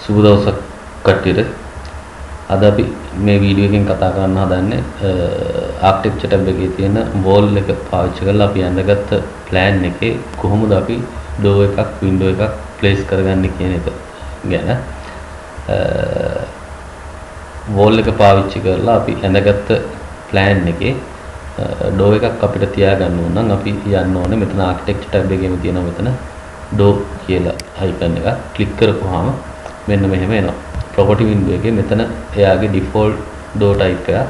සුබ දවසක් කට්ටියට. අද අපි මේ වීඩියෝ එකෙන් කතා කරන්න හදන්නේ ආර්කිටෙක්චර් ටැබ් එකේ තියෙන වෝල් එක පාවිච්චි කරලා අපි ඇඳගත්ත ප්ලෑන් එකේ කොහොමද අපි ඩෝ එකක් වින්ඩෝ එකක් ප්ලේස් කරගන්නේ කියන එක ගැන. වෝල් එක පාවිච්චි කරලා අපි ඇඳගත්ත ප්ලෑන් එකේ ඩෝ එකක් අපිට තියාගන්න ඕන නම් අපි යන්න ඕනේ මෙතන ආර්කිටෙක්චර් ටැබ් එකේම තියෙනවා මෙතන ඩෝ කියලා අයිකන් එකක්. ක්ලික් කරපුවාම මෙන්න මෙහෙම එනවා. ප්‍රොපර්ටි වින්ඩෝ එකේ මෙතන එයාගේ ඩිෆෝල්ට් ඩෝ ටයිප් එකක්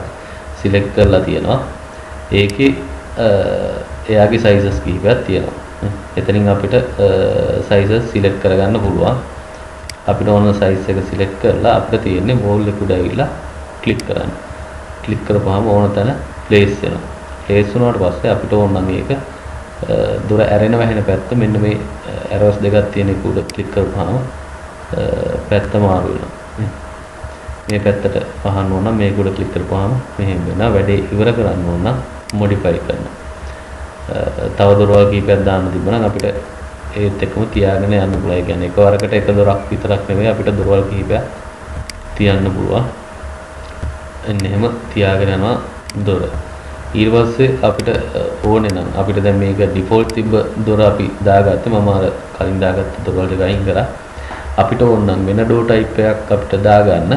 සිලෙක්ට් කරලා තියෙනවා. ඒකේ එයාගේ සයිසස් කිහිපයක් තියෙනවා. එතනින් අපිට සයිසස් සිලෙක්ට් කරගන්න පුළුවන්. අපිට ඕන සයිස් එක සිලෙක්ට් කරලා අපිට තියෙන්නේ වෝල් එක උඩ ඇවිල්ලා ක්ලික් කරන්න. ක්ලික් කරපුවාම ඕන තැන ප්ලේස් වෙනවා. ප්ලේස් වුණාට පස්සේ අපිට ඕන නම් ඒක දොර ඇරෙන වැහෙන පැත්ත මෙන්න මේ ඇරෝස් දෙකක් තියෙන එක උඩ ක්ලික් කරපුවාම පැත්ත මාරු වෙනවා. මේ පැත්තට වහන්න ඕන නම් මේක උඩ ක්ලික් කරපුවාම මෙහෙම වෙනවා. වැඩේ ඉවර කරන්න ඕන නම් මොඩිෆයි කරනවා. තව දොරවල් කීපයක් දාන්න තිබ්බනම් අපිට ඒත් එක්කම තියාගෙන යන්න පුළුවන්. ඒ කියන්නේ එකවරකට එක දොරක් විතරක් නෙමෙයි අපිට දොරවල් කීපයක් තියන්න පුළුවන්. එන්න එහෙම තියාගෙන යනවා දොර. ඊට පස්සේ අපිට ඕනේ නම් අපිට දැන් මේක ඩිෆෝල්ට් තිබ්බ දොර අපි දාගත්තේ. මම අර කලින් දාගත්ත දොරවල් ටික අයින් කරා. අපිට ඕන නම් වෙන ඩෝ ටයිප් එකක් අපිට දාගන්න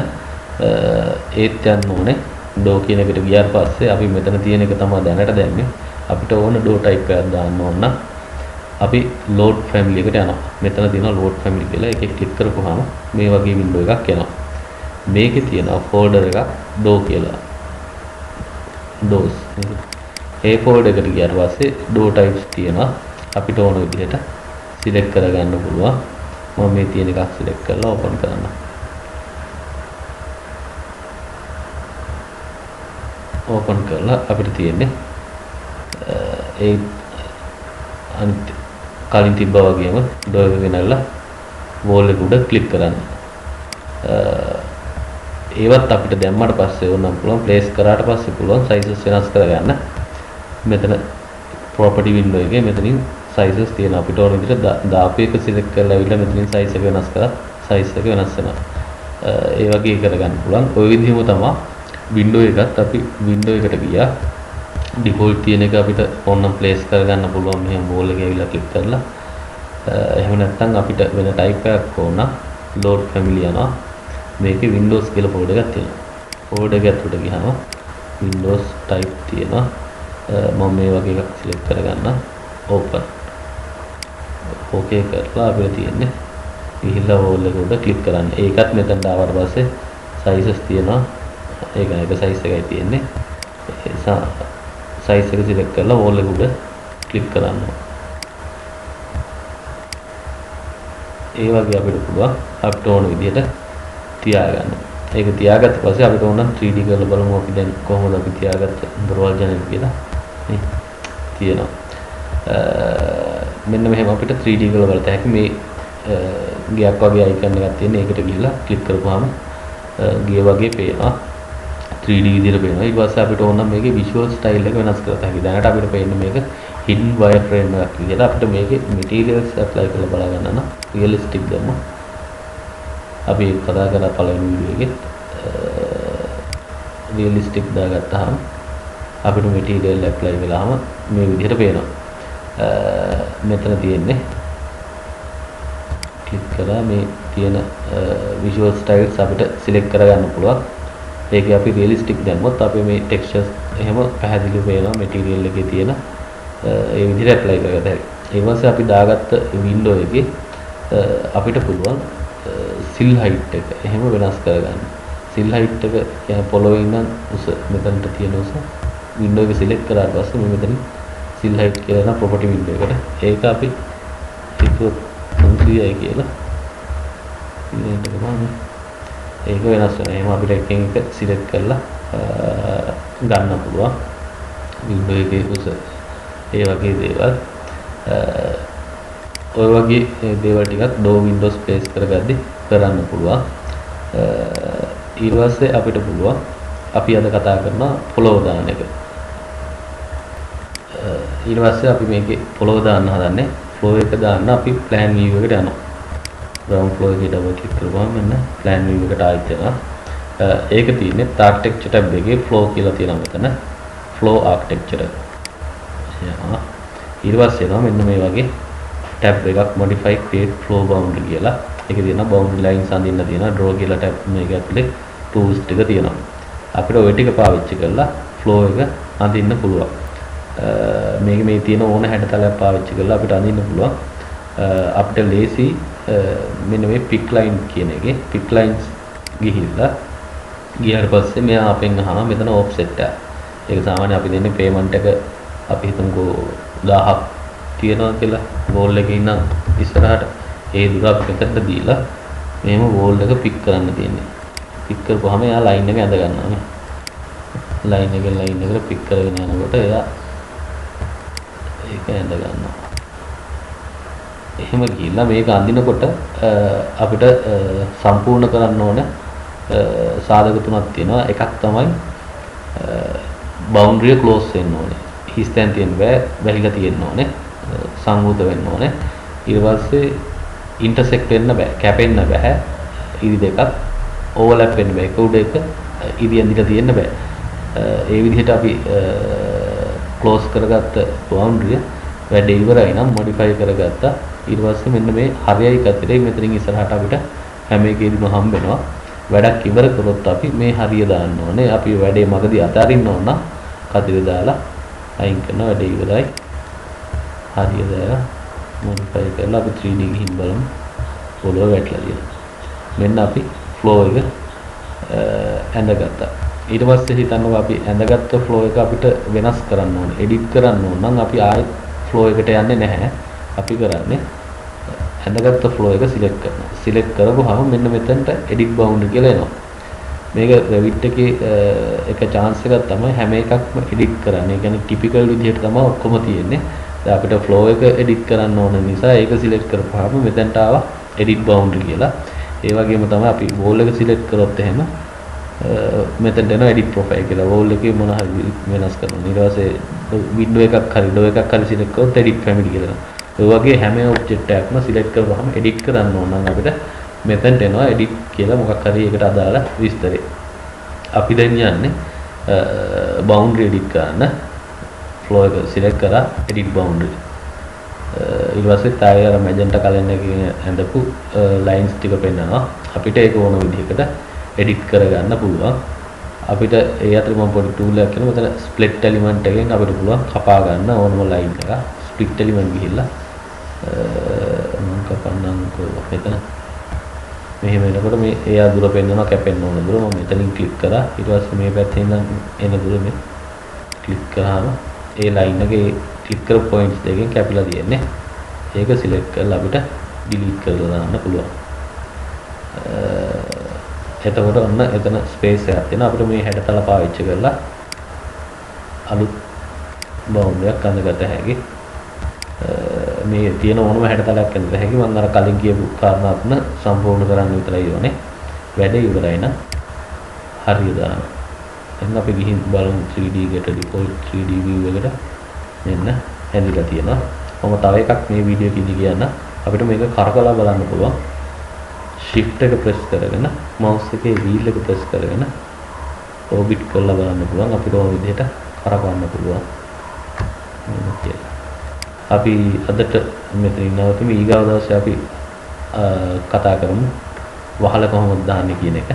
ඒත් යන්න ඕනේ. ඩෝ කියන එකට ගියාට පස්සේ අපි මෙතන තියෙන එක තමයි දැනට දැම්මේ. අපිට ඕන ඩෝ ටයිප් එකක් දාන්න ඕන නම් අපි ලෝඩ් ෆැමිලි එකට යනවා. මෙතන තියෙනවා ලෝඩ් ෆැමිලි කියලා. ඒකේ ක්ලික් කරපුවාම මේ වගේ වින්ඩෝ එකක් එනවා. මේකේ තියෙනවා ෆෝල්ඩර් එකක් ඩෝ කියලා. ඩෝස්. ඒ ෆෝල්ඩර් එකට ගියාට පස්සේ ඩෝ ටයිප්ස් තියෙනවා. අපිට ඕන විදිහට සිලෙක්ට් කරගන්න පුළුවන්. මම මේ තියෙන එකක් සිලෙක්ට් කරලා ඕපන් කරන්න. ඕපන් කරලා අපිට තියෙන්නේ ඒ අනිත් කලින් තිබ්බා වගේම ඩෝ එක ගෙනල්ලා වෝල් එක උඩ ක්ලික් කරන්න. ඒවත් අපිට දැම්මට පස්සේ ඕනනම් පුළුවන් ප්ලේස් කරාට පස්සේ පුළුවන් සයිසස් වෙනස් කරගන්න. මෙතන ප්‍රොපර්ටි වින්ඩෝ එකේ මෙතනින් සයිසස් තියෙනවා. අපිට ඕන විදිහට දාපු එක සිලෙක්ට් කරලා ඇවිල්ලා මෙතනින් සයිස් එක වෙනස් කරත් සයිස් එක වෙනස් වෙනවා. ඒ වගේ කරගන්න පුළුවන්. ඔය විදිහම තමයි වින්ඩෝ එකත් අපි වින්ඩෝ එකට ගියා. ඩිෆෝල්ට් තියෙන එක අපිට ඕනනම් ප්ලේස් කරගන්න පුළුවන් මෙහෙම වෝල් එකේ ඇවිල්ලා ක්ලික් කරලා. එහෙම නැත්නම් අපිට වෙන ටයිප් එකක් ඕන නම් ලෝඩ් ෆැමිලි යනවා. මේකේ Windows කියලා ෆෝල්ඩර් එකක් තියෙනවා. ෆෝල්ඩර් එක ඇතුළට ගියාම Windows type තියෙනවා. මම මේ වගේ එකක් සිලෙක්ට් කරගන්න. ඕපන්. ඕකේ කරලා අපිට තියෙන්නේ ගිහිල්ලා වෝල් එක උඩ ක්ලික් කරන්න. ඒකත් මෙතනට ආවට පස්සේ සයිසස් තියෙනවා. ඒක එක සයිස් එකයි තියෙන්නේ. සයිස් එක සිලෙක්ට් කරලා වෝල් එක උඩ ක්ලික් කරන්න. ඒ වගේ අපිට පුළුවන් අපිට ඕන විදිහට තියාගන්න. ඒක තියාගත්ත පස්සේ අපිට ඕන නම් 3D කරලා බලමු අපි දැන් කොහොමද අපි තියාගත්ත දොරවල් ජනේල් කියලා. නේ තියෙනවා. මෙන්න මෙහෙම අපිට 3D කරලා බලත හැකි මේ ගියක් වගේ අයිකන් එකක් තියෙන. ඒකට ගිහිල්ලා ක්ලික් කරපුවාම ගිය වගේ පේනවා. 3D විදිහට පේනවා. ඊට පස්සේ අපිට ඕන නම් මේකේ විෂුවල් ස්ටයිල් එක වෙනස් කරත හැකි. දැනට අපිට පේන්නේ මේක හිඩන් වයර් ෆ්‍රේම් එකක් විදිහට. අපිට මේකේ මැටීරියල්ස් ඇප්ලයි කරලා බලා ගන්න නම් රියලිස්ටික් දැම්මොත් අපි කතා කරා පළවෙනි වීඩියෝ එකේ රියලිස්ටික් දාගත්තාම අපිට මැටීරියල් ඇප්ලයි වෙලාම මේ විදිහට පේනවා. මෙතන තියෙන්නේ ක්ලික් කරා මේ තියෙන විෂුවල් ස්ටයිල්ස් අපිට සිලෙක්ට් කරගන්න පුළුවන්. ඒකේ අපි රියලිස්ටික් දැම්මොත් අපි මේ ටෙක්ස්චර්ස් එහෙම පැහැදිලිව පේනවා මැටීරියල් එකේ තියෙන ඒ විදිහට ඇප්ලයි කරගත හැකි. ඒ වගේ අපි දාගත්ත වින්ඩෝ එකේ අපිට පුළුවන් සිල් හයිට් එක එහෙම වෙනස් කරගන්න. සිල් හයිට් එක කියන්නේ පොළොවේ ඉඳන් උස මෙතනට තියෙන උස වින්ඩෝ එක සිලෙක්ට් කරාට පස්සේ මේ මෙතනින් සිල් හයිට් කියලා එන ප්‍රොපර්ටි වින්ඩෝ එකට ඒක අපි හිතුවොත් 300යි කියලා ඊළඟට ගමන් ඒක වෙනස් වෙනවා. එහෙම අපිට එකෙන් එක සිලෙක්ට් කරලා ගන්න පුළුවන් වින්ඩෝ එකේ උස. ඒ වගේ දේවල් ඔය වගේ දේවල් ටිකක් ඩෝ වින්ඩෝස් ප්ලේස් කරගද්දි කරන්න පුළුවන්. ඊට පස්සේ අපිට පුළුවන් අපි අද කතා කරන පොළොව දාන එක. ඊට පස්සේ අපි මේකේ පොළොව දාන්න හදන්නේ. ෆ්ලෝ එක දාන්න අපි ප්ලෑන් වීව් එකට යනවා. ග්‍රවුන්ඩ් ෆ්ලෝර් එකේ ඩබල් ක්ලික් කරපුවාම මෙන්න ප්ලෑන් view එකට ආයෙත් එනවා. ඒක තියෙන්නේ ආර්කිටෙක්චර් ටැබ් එකේ ෆ්ලෝර් කියලා තියෙනවා මෙතන. ෆ්ලෝර් ආර්කිටෙක්චර් යනවා. ඊට පස්සේ එනවා මෙන්න මේ වගේ ටැබ් එකක් modify create floor boundary කියලා. ඒකේ තියෙනවා බවුන්ඩරි ලයින්ස් අඳින්න තියෙනවා, ඩ්‍රෝ කියලා ටැබ් මේක ඇතුලේ ටූල්ස් ටික තියෙනවා. අපිට ඔය ටික පාවිච්චි කරලා ෆ්ලෝර් එක අඳින්න පුළුවන්. මේක මේ තියෙන ඕන හැඩතලයක් පාවිච්චි කරලා අපිට අඳින්න පුළුවන්. අපිට ලේසි මෙන්න මේ පික් ලයින් කියන එකේ පික් ලයින්ස් ගිහිල්ලා ගියාට පස්සේ මෙයා අපෙන් අහනවා මෙතන ඔෆ්සෙට් එක. ඒක සාමාන්‍ය අපි දෙන්නේ පේමන්ට් එක අපි හිතමුකෝ 1000ක් තියනවා කියලා වෝල් එකේ ඉඳන් ඉස්සරහට ඒ දුර අපි මෙතනට දීලා මෙහෙම වෝල් එක පික් කරන්න තියෙන්නේ. පික් කරපුවාම එයා ලයින් එක ඇඳ ගන්නවා නේ. ලයින් එකෙන් ලයින් එකට පික් කරගෙන යනකොට එයා ඒක ඇඳ ගන්නවා. එහෙම ගිහිල්ලා මේක අඳිනකොට අපිට සම්පූර්ණ කරන්න ඕන සාධක තුනක් තියෙනවා. එකක් තමයි බවුන්ඩරිය ක්ලෝස් වෙන්න ඕනේ. හිස් තැන් තියෙන්න බෑ, වැහිලා තියෙන්න ඕනේ, සංවෘත වෙන්න ඕනේ. ඊට පස්සේ ඉන්ටර්සෙක්ට් වෙන්න බෑ, කැපෙන්න බෑ. ඉරි දෙකක් ඕවර්ලැප් වෙන්න බෑ. එක උඩ එක ඉරි ඇඳිලා තියෙන්න බෑ. ඒ විදිහට අපි ක්ලෝස් කරගත්ත බවුන්ඩරිය වැඩ ඉවරයි නම් මොඩිෆයි කරගත්තා. ඊට පස්සේ මෙන්න මේ හරියයි කතරේ මෙතනින් ඉස්සරහට අපිට හැම එකේදීම හම්බ වෙනවා. වැඩක් ඉවර කරොත් අපි මේ හරිය දාන්න ඕනේ. අපි වැඩේ මගදී අතාරින්න ඕන නම් කතරේ දාලා අයින් කරන වැඩේ ඉවරයි. හරිය දාලා මොඩිෆයි කරලා අපි 3D ගිහින් බලමු. පොළොව වැටලා තියෙනවා. මෙන්න අපි ෆ්ලෝ එක ඇඳගත්තා. ඊට පස්සේ හිතන්නකෝ අපි ඇඳගත්ත ෆ්ලෝ එක අපිට වෙනස් කරන්න ඕනේ, එඩිට් කරන්න ඕන නම් අපි ආයෙත් ෆ්ලෝ එකට යන්නේ නැහැ. අපි කරන්නේ ඇඳගත්ත ෆ්ලෝ එක සිලෙක්ට් කරනවා. සිලෙක්ට් කරපුවාම මෙන්න මෙතනට එඩිට් බවුන්ඩරි කියලා එනවා. මේක රෙවිට් එකේ එක චාන්ස් එකක් තමයි හැම එකක්ම එඩිට් කරන්න. ඒ කියන්නේ ටිපිකල් විදිහට තමයි ඔක්කොම තියෙන්නේ. දැන් අපිට ෆ්ලෝ එක එඩිට් කරන්න ඕන නිසා ඒක සිලෙක්ට් කරපුවාම මෙතනට ආවා එඩිට් බවුන්ඩරි කියලා. ඒ වගේම තමයි අපි වෝල් එක සිලෙක්ට් කරොත් එහෙම මෙතනට එනවා එඩිට් ප්‍රොෆයිල් කියලා. වෝල් එකේ මොන හරි වෙනස් කරනවා. ඊට පස්සේ වින්ඩෝ එකක් හරි ඩෝ එකක් හරි සිලෙක්ට් කරොත් එඩිට් ෆැමිලි කියලා එනවා. ඔය වගේ හැම ඔබ්ජෙක්ට් එකක්ම සිලෙක්ට් කරපුවාම එඩිට් කරන්න ඕන නම් අපිට මෙතනට එනවා එඩිට් කියලා මොකක් හරි ඒකට අදාළ විස්තරේ. අපි දැන් යන්නේ බවුන්ඩරි එඩිට් කරන්න. ෆ්ලෝ එක සිලෙක්ට් කරා එඩිට් බවුන්ඩරි. ඊට පස්සේ තායි අර මැජෙන්ටා කලර් එකකින් ඇඳපු ලයින්ස් ටික පෙන්නනවා. අපිට ඒක ඕන විදිහකට එඩිට් කරගන්න පුළුවන්. අපිට ඒ අතර මම පොඩි ටූල් එකක් කියනවා. මෙතන ස්ප්ලිට් එලිමන්ට් එකෙන් අපිට පුළුවන් කපා ගන්න ඕනම ලයින් එකක්. ස්ප්ලිට් එලිමන්ට් ගිහිල්ලා මම කපන්නම්කෝ මෙතන. මෙහෙම එනකොට මේ එයා දුර පෙන්නනවා කැපෙන්න ඕන දුර. මම මෙතනින් ක්ලික් කරා. ඊට පස්සේ මේ පැත්තේ ඉඳන් එන දුර මේ ක්ලික් කරාම ඒ ලයින් එකේ ක්ලික් කරපු පොයින්ට්ස් දෙකෙන් කැපිලා තියෙන්නේ. ඒක සිලෙක්ට් කරලා අපිට ඩිලීට් කරලා දාන්න පුළුවන්. එතකොට ඔන්න එතන ස්පේස් එකක් තියෙනවා. අපිට මේ හැඩතල පාවිච්චි කරලා අලුත් බවුන්ඩරි එකක් අඳගත හැකි. මේ තියෙන ඕනම හැඩතලයක් ඇඳගත හැකි. මම අර කලින් කියපු කාරණා තුන සම්පූර්ණ කරන්න විතරයි ඕනේ. වැඩේ ඉවරයි නම් හරිය දානවා. දැන් අපි ගිහින් බලමු 3D එකට ඩිෆෝල්ට් 3D view එකට මෙන්න ඇඳිලා තියෙනවා. මම තව එකක් මේ වීඩියෝ එකේදී කියන්න. අපිට මේක කරකවලා බලන්න පුළුවන්. Shift එක ප්‍රෙස් කරගෙන මවුස් එකේ wheel එක ප්‍රෙස් කරගෙන ඔර්බිට් කරලා බලන්න පුළුවන්. අපිට ඕන විදිහට කරකවන්න පුළුවන්. මෙන්න කියලා. අපි අදට මෙතනින් නවතිමු. ඊගාව දවසේ අපි කතා කරමු වහල කොහොමද දාන්නේ කියන එක.